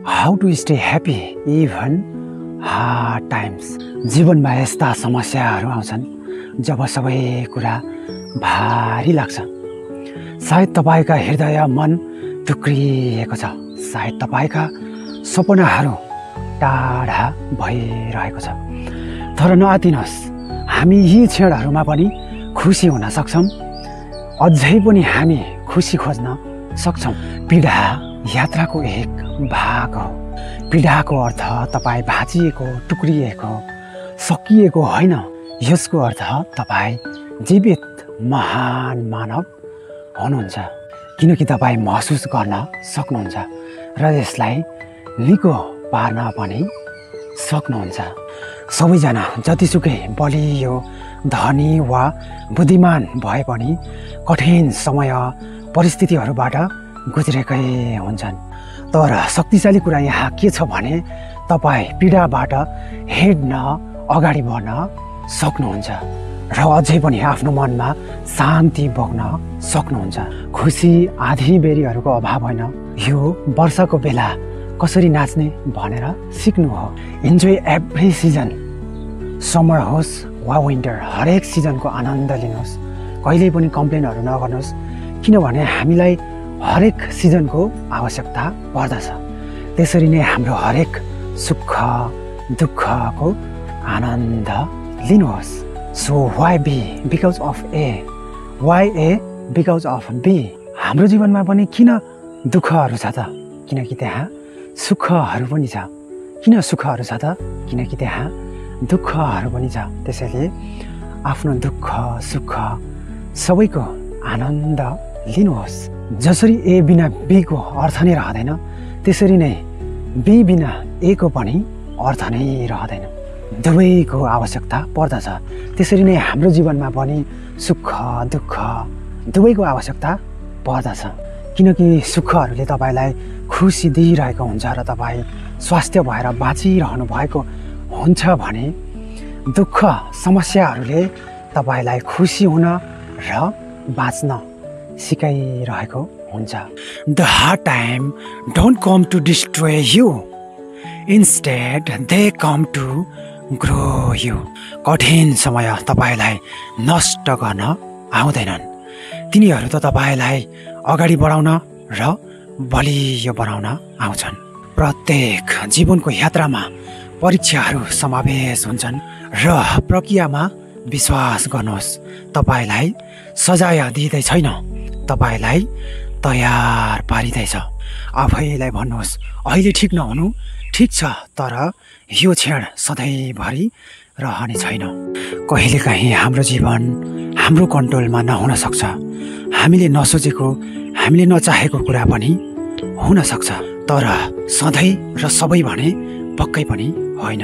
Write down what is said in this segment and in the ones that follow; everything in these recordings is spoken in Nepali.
How to stay happy even hard times. जीवनमा यस्ता समस्याहरू आउँछन् जब सबै कुरा भारी लाग्छ। सायद तपाईँका हृदय मन टुक्रिएको छ, सायद तपाईँका सपनाहरू टाढा भइरहेको छ। तर नआत्तिनुहोस्, हामी यी क्षणहरूमा पनि खुसी हुन सक्छौँ। अझै पनि हामी खुसी खोज्न सक्छौँ। पीडा यात्राको एक भाग हो। पीडाको अर्थ तपाईँ भाँचिएको, टुक्रिएको, सकिएको होइन। यसको अर्थ तपाईँ जीवित महान मानव हुनुहुन्छ, किनकि तपाईँ महसुस गर्न सक्नुहुन्छ र यसलाई निको पार्न पनि सक्नुहुन्छ। सबैजना जतिसुकै बलियो, धनी वा बुद्धिमान भए पनि कठिन समय परिस्थितिहरूबाट गुज्रेकै हुन्छन्। तर शक्तिशाली कुरा यहाँ के छ भने तपाईँ पीडाबाट हिँड्न, अगाडि बढ्न सक्नुहुन्छ र अझै पनि आफ्नो मनमा शान्ति बोक्न सक्नुहुन्छ। खुसी आँधीबेहरीहरूको अभाव होइन, यो वर्षाको बेला कसरी नाच्ने भनेर सिक्नु हो। इन्जोय एभ्री सिजन, समर होस् वा विन्टर, हरेक सिजनको आनन्द लिनुहोस्। कहिल्यै पनि कम्प्लेनहरू नगर्नुहोस्, किनभने हामीलाई हरेक सिजनको आवश्यकता पर्दछ। त्यसरी नै हाम्रो हरेक सुख दुःखको आनन्द लिनुहोस्। So why B because of A, why A because of B. हाम्रो जीवनमा पनि किन दुःखहरू छ त? किनकि त्यहाँ सुखहरू पनि छ। किन सुखहरू छ त? किनकि त्यहाँ दुःखहरू पनि छ। त्यसैले आफ्नो दुःख सुख सबैको आनन्द लिनुहोस्। जसरी ए बिना बीको अर्थ नै रहँदैन, त्यसरी नै बी बिना ए को पनि अर्थ नै रहँदैन। दुवैको आवश्यकता पर्दछ। त्यसरी नै हाम्रो जीवनमा पनि सुख दुःख दुवैको आवश्यकता पर्दछ। किनकि सुखहरूले तपाईँलाई खुसी दिइरहेको हुन्छ र तपाईँ स्वास्थ्य भएर बाँचिरहनु भएको हुन्छ भने दुःख समस्याहरूले तपाईँलाई खुसी हुन र बाँच्न सिकाइरहेको हुन्छ। The hard time don't come to destroy you, instead they come to grow you. कठिन समय तपाईँलाई नष्ट गर्न आउँदैनन्, तिनीहरू त तपाईँलाई अगाडि बढाउन र बलियो बनाउन आउँछन्। प्रत्येक जीवनको यात्रामा परीक्षाहरू समावेश हुन्छन् र प्रक्रियामा विश्वास गर्नुहोस्। तपाईँलाई सजाय दिँदै छैन, तपाईँलाई तयार पारिँदैछ। आफैलाई भन्नुहोस्, अहिले ठिक नहुनु ठिक छ, तर यो क्षण सधैँभरि रहने छैन। कहिलेकाहीँ हाम्रो जीवन हाम्रो कन्ट्रोलमा नहुन सक्छ। हामीले नसोचेको, हामीले नचाहेको कुरा पनि हुन सक्छ, तर सधैँ र सबै भने पक्कै पनि होइन।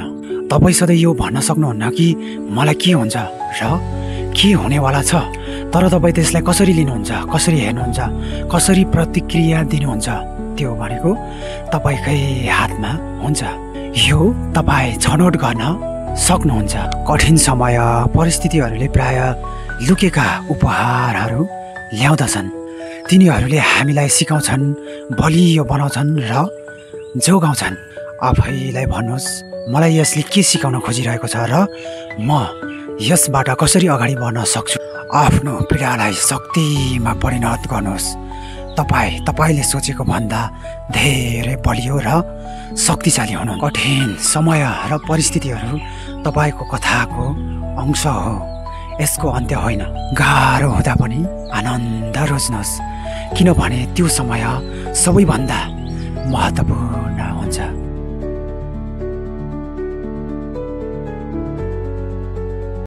तपाईँ सधैँ यो भन्न सक्नुहुन्न कि मलाई के हुन्छ र के हुनेवाला छ, तर तपाईँ त्यसलाई कसरी लिनुहुन्छ, कसरी हेर्नुहुन्छ, कसरी प्रतिक्रिया दिनुहुन्छ, त्यो भनेको तपाईँकै हातमा हुन्छ। यो तपाईँ छनौट गर्न सक्नुहुन्छ। कठिन समय परिस्थितिहरूले प्राय लुकेका उपहारहरू ल्याउँदछन्। तिनीहरूले हामीलाई सिकाउँछन्, बलियो बनाउँछन् र जोगाउँछन्। आफैलाई भन्नुहोस्, मलाई यसले के सिकाउन खोजिरहेको छ र म यसबाट कसरी अगाडि बढ्न सक्छु। आफ्नो पीडालाई शक्तिमा परिणत गर्नुहोस्। तपाईँले सोचेको भन्दा धेरै बलियो र शक्तिशाली हुनु। कठिन समय र परिस्थितिहरू तपाईँको कथाको अंश हो, यसको अन्त्य होइन। गाह्रो हुँदा पनि आनन्द रोज्नुहोस्, किनभने त्यो समय सबैभन्दा महत्त्वपूर्ण